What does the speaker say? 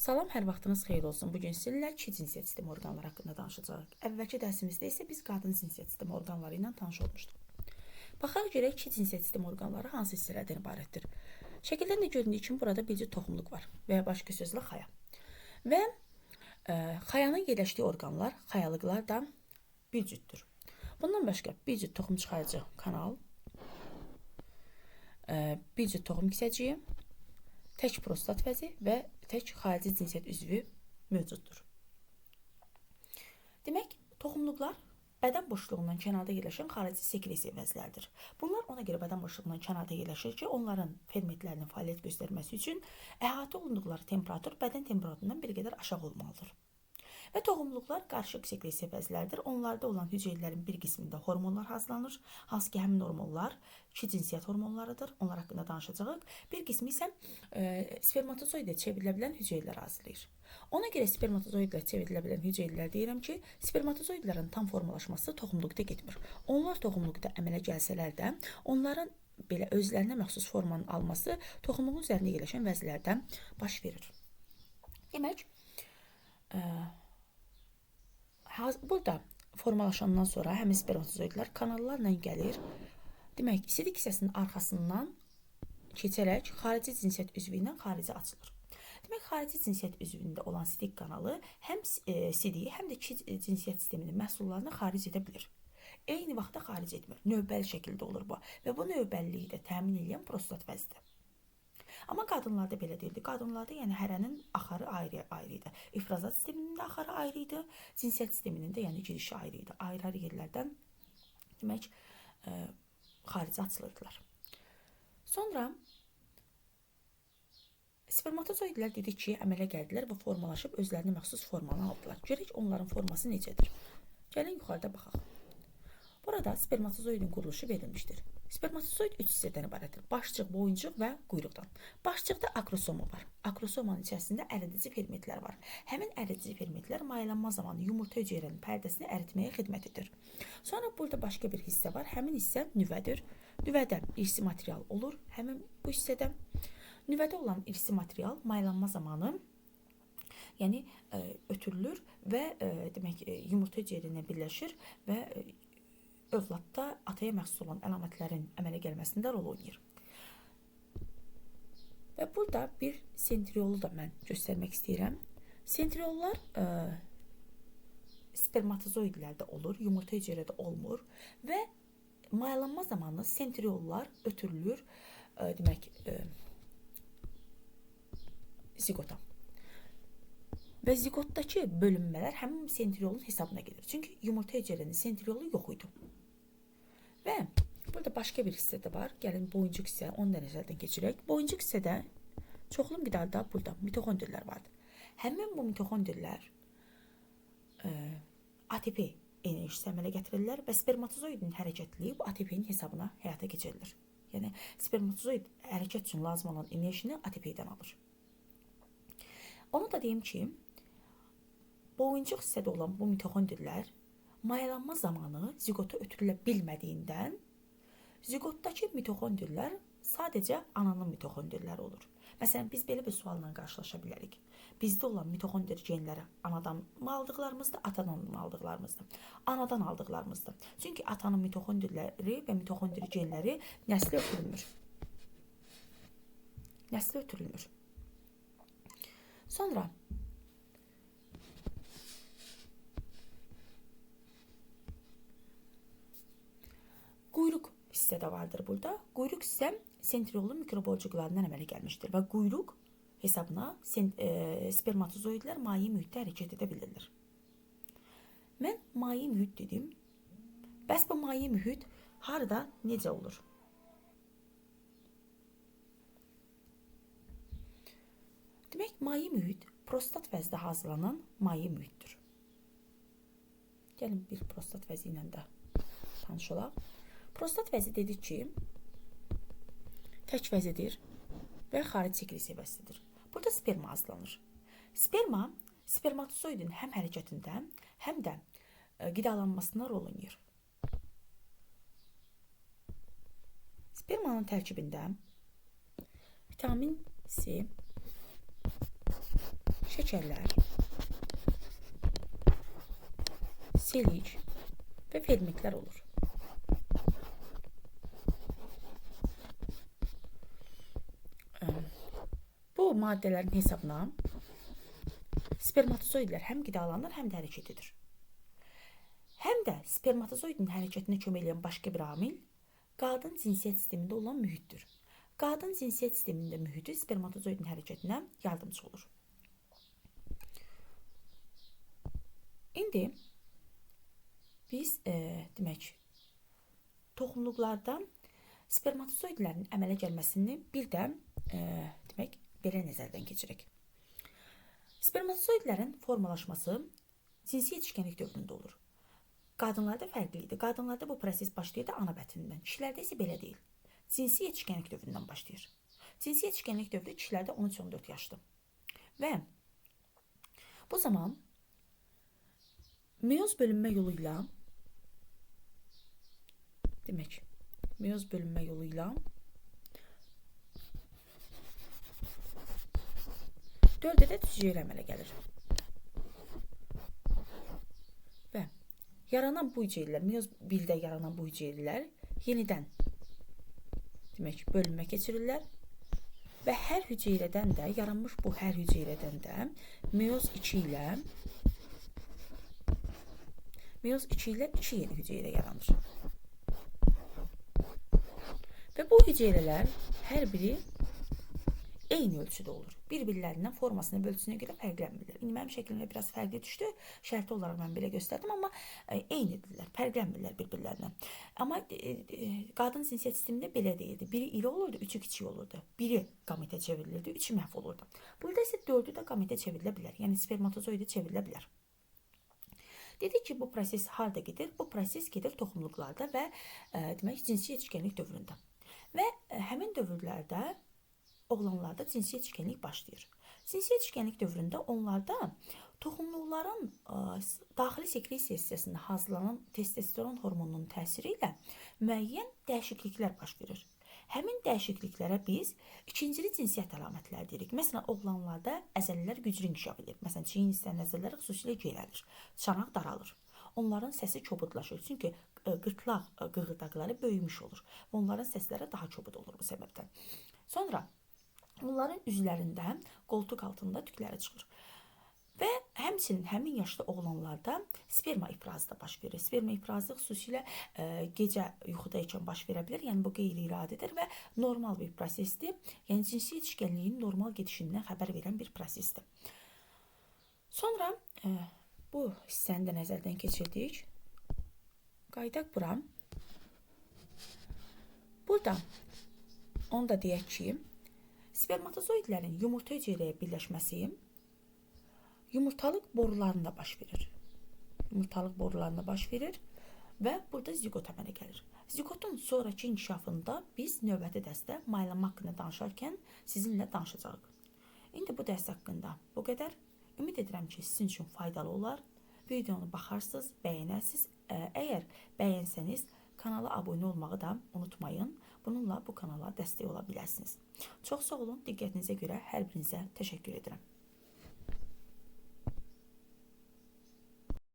Salam, hər vaxtınız xeyir olsun. Bugün sizinlə kişi cinsiyyət sistemi orqanları haqqında danışacağıq. Əvvəlki dərsimizdə isə biz qadın cinsiyyət sistemi orqanları ilə tanış olmuşduq. Baxaq görək kişi cinsiyyət sistemi orqanları hansı hissələrdən ibarətdir. Şəkildən də göründüyü kimi burada bir cür toxumluq var və ya başqa sözlə xaya. Və xayanın yerləşdiyi orqanlar, xayalıqlar da bir cürdür. Bundan başqa bir cür toxum çıxarıcı kanal, bir cür toxum kisəciyi, tək prostat vəzi və tək xarici cinsiyyət üzvü mövcuddur. Demək, toxumluqlar bədən boşluğundan kənarda yerləşən xarici sekresiya vəzləridir. Bunlar ona görə bədən boşluğundan kənarda yerləşir ki, onların fermentlərinin fəaliyyət göstərməsi üçün əhatə olunduqları temperatur bədən temperaturundan bir qədər aşağı olmalıdır. Və toxumluqlar qarışıq sekresiya vəzləridir. Onlarda olan hüceyrələrin bir qismində hormonlar hazırlanır. Hansı ki, həmin hormonlar iki cinsiyyət hormonlarıdır. Onlar haqqında danışacağıq. Bir qismi isə spermatozoidə çevrilə bilən hüceyrələr hazırlayır. Ona görə spermatozoidlə çevrilə bilən hüceyrələr deyirəm ki, spermatozoidlərin tam formalaşması toxumluqda getmir. Onlar toxumluqda əmələ gəlsələr də, onların belə özlərinə məxsus formanın alması toxumluğun üzərində yerləşən vəzlərdə baş verir. Demək, burada formalaşandan sonra həmin spermatozoidlər kanallarla gəlir. Demək, sidik hissəsinin arxasından keçərək xarici cinsiyyət üzvü ilə xaricə açılır. Demək, xarici cinsiyyət üzvündə olan sidik kanalı həm sidiyi, həm də iki cinsiyyət sisteminin məhsullarını xaric edə bilir. Eyni vaxtda xaric etmir. Növbəli şəkildə olur bu. Və bu növbəliliyi də təmin edən prostat vəzidir. Amma qadınlarda belə deyildi. Qadınlarda yəni hərənin axarı ayrı-ayrı idi. İfrazat sisteminin də axarı ayrı idi. Cinsiyyət sisteminin də yəni girişi ayrı idi. Ayrı-ayrı yerlərdən demək xaricə açılırdılar. Sonra spermatozoidlər dedik ki, əmələ gəldilər və formalaşıb özlərinə məxsus formanı aldılar. Görək onların forması necədir. Gəlin yuxarıda baxaq. Burada spermatozoidin quruluşu verilmişdir. Spermatozoid 3 hissədən ibarətdir. Başçıq, boyuncuq və quyruqdan. Başçıqda akrosoma var. Akrosomanın içərisində əridici fermentlər var. Həmin əridici fermentlər mayalanma zamanı yumurta hüceyrənin pərdəsini əritməyə xidmət edir. Sonra burada başqa bir hissə var. Həmin hissə nüvədir. Nüvədə irsi material olur. Həmin bu hissədə nüvədə olan irsi material mayalanma zamanı yəni ötürülür və demək yumurta hüceyrə ilə birləşir və övladda ataya məxsus olan əlamətlərin əmələ gəlməsində rol oynayır. Və burada bir sentriolu da mən göstərmək istəyirəm. Sentriollar spermatozoidlərdə olur, yumurta hüceyrədə olmur və mayalanma zamanı sentriollar ötürülür, demək, ziqota. Və ziqotdakı bölünmələr həmin sentriolun hesabına gedir. Çünki yumurta hüceyrənin sentriolu yox idi. Və burada başqa bir hissə də var. Gəlin boyuncuq hissə, onu da nəzərdən keçirək. Boyuncuq hissədə çoxlu miqdarda burada mitoxondrlər vardır. Həmin bu mitoxondrlər ATP enerjisi əmələ gətirirlər və spermatozoidin hərəkətliliyi bu ATP-nin hesabına həyata keçirilir. Yəni spermatozoid hərəkət üçün lazım olan enerjini ATP-dən alır. Onu da deyim ki, boyuncuq hissədə olan bu mitoxondrlər mayalanma zamanı ziqota ötürülə bilmədiyindən ziqotdakı mitoxondrlər sadəcə ananın mitoxondrləri olur. Məsələn, biz belə bir sualla qarşılaşa bilərik. Bizdə olan mitoxondr genləri anadan mı aldıqlarımızdır, atadan mı aldıqlarımızdır? Anadan aldıqlarımızdır. Çünki atanın mitoxondrləri və mitoxondr genləri nəsli ötürülmür. Nəsli ötürülmür. Sonra quyruq hissə də vardır burada. Quyruq hissə sentriolun mikrobolcuqlarından əmələ gəlmişdir və quyruq hesabına spermatozoidlər maye mühitdə hərəkət edə bilirlər. Mən maye mühit dedim. Bəs bu maye mühit harada, necə olur? Demək, maye mühit prostat vəzdə hazırlanan maye mühitdir. Gəlin bir prostat vəzi ilə də tanış olaq. Prostat vəzi dedik ki, tək vəzidir və xarici sekresiya vəzidir. Burada sperma hazırlanır. Sperma, spermatozoidin həm hərəkətində, həm də qidalanmasında rol oynayır. Spermanın tərkibində vitamin C, Şəkərlər, selik və fermentlər olur. Bu maddələrin hesabına spermatozoidlər həm qidalanır, həm də hərəkət edir. Həm də spermatozoidin hərəkətinə kömək edən başqa bir amil qadın cinsiyyət sistemində olan mühitdir. Qadın cinsiyyət sistemində mühiti spermatozoidin hərəkətinə yardımcı olur. İndi biz demək toxumluqlarda spermatozoidlərin əmələ gəlməsini bir də demək belə nəzərdən keçirək. Spermatozoidlərin formalaşması cinsi yetişkənlik dövründə olur. Qadınlarda fərqli idi. Qadınlarda bu proses başlayırdı ana bətnindən. Kişilərdə isə belə deyil. Cinsi yetişkənlik dövründən başlayır. Cinsi yetişkənlik dövrü kişilərdə 13-14 yaşdır. Və bu zaman meyoz bölünmə yolu ilə demək, meyoz bölünmə yolu ilə 4 ədəd hüceyrə əmələ gəlir. Və yaranan bu hüceyrələr, meyoz 1-də yaranan bu hüceyrələr yenidən demək, bölünmə keçirirlər və hər hüceyrədən də, yaranmış bu hər hüceyrədən də meyoz 2 ilə 2 yeni hüceyrə yaranır. Və bu hüceyrələr hər biri eyni ölçüdə olur. Bir-birlərindən formasına və ölçüsünə görə fərqlənmirlər. İndi mənim şəklimdə biraz fərqli düşdü. Şərti olaraq mən belə göstərdim, amma eynidirlər, fərqlənmirlər bir-birlərindən. Amma qadın cinsiyyət sistemində belə deyildi. Biri iri olurdu, üçü kiçik olurdu. Biri qametə çevrilirdi, üçü məhv olurdu. Burada isə dördü də qametə çevrilə bilər. Yəni spermatozoidə çevrilə bilər. Dedik ki, bu proses harda gedir? Bu proses gedir toxumluqlarda və demək cinsi yetişkənlik dövründə. Və həmin dövrlərdə oğlanlarda cinsi yetişkənlik başlayır. Cinsi yetişkənlik dövründə onlarda toxumluqların daxili sekresiya hissəsində hazırlanan testosteron hormonunun təsiri ilə müəyyən dəyişikliklər baş verir. Həmin dəyişikliklərə biz ikincili cinsiyyət əlamətləri deyirik. Məsələn, oğlanlarda əzələlər güclü inkişaf edir. Məsələn, çiyin hissənin əzələləri xüsusilə gerəlir, çanaq daralır. Onların səsi kobudlaşır. Çünki qırtlaq qığırdaqları böyümüş olur. Onların səsləri daha kobud olur bu səbəbdən. Sonra onların üzlərində, qoltuq altında tükləri çıxır. Və həmçinin həmin yaşda oğlanlarda sperma ifrazı da baş verir. Sperma ifrazı xüsusilə gecə yuxuda ikən baş verə bilər. Yəni bu qeyri-iradidir və normal bir prosesdir. Yəni cinsi yetişkənliyin normal gedişindən xəbər verən bir prosesdir. Sonra bu hissəni də nəzərdən keçirdik. Qayıdaq bura. Burada onu da deyək ki, spermatozoidlərin yumurta hüceyrəyə birləşməsi yumurtalıq borularında baş verir. Yumurtalıq borularında baş verir və burada ziqot əmələ gəlir. Ziqotun sonrakı inkişafında biz növbəti dərsdə maylanma haqqında danışarkən sizinlə danışacağıq. İndi bu dərs haqqında bu qədər. Ümid edirəm ki, sizin üçün faydalı olar. Videonu baxarsınız, bəyənərsiniz. Əgər bəyənsəniz, kanala abunə olmağı da unutmayın. Bununla bu kanala dəstək ola bilərsiniz. Çox sağ olun. Diqqətinizə görə hər birinizə təşəkkür edirəm.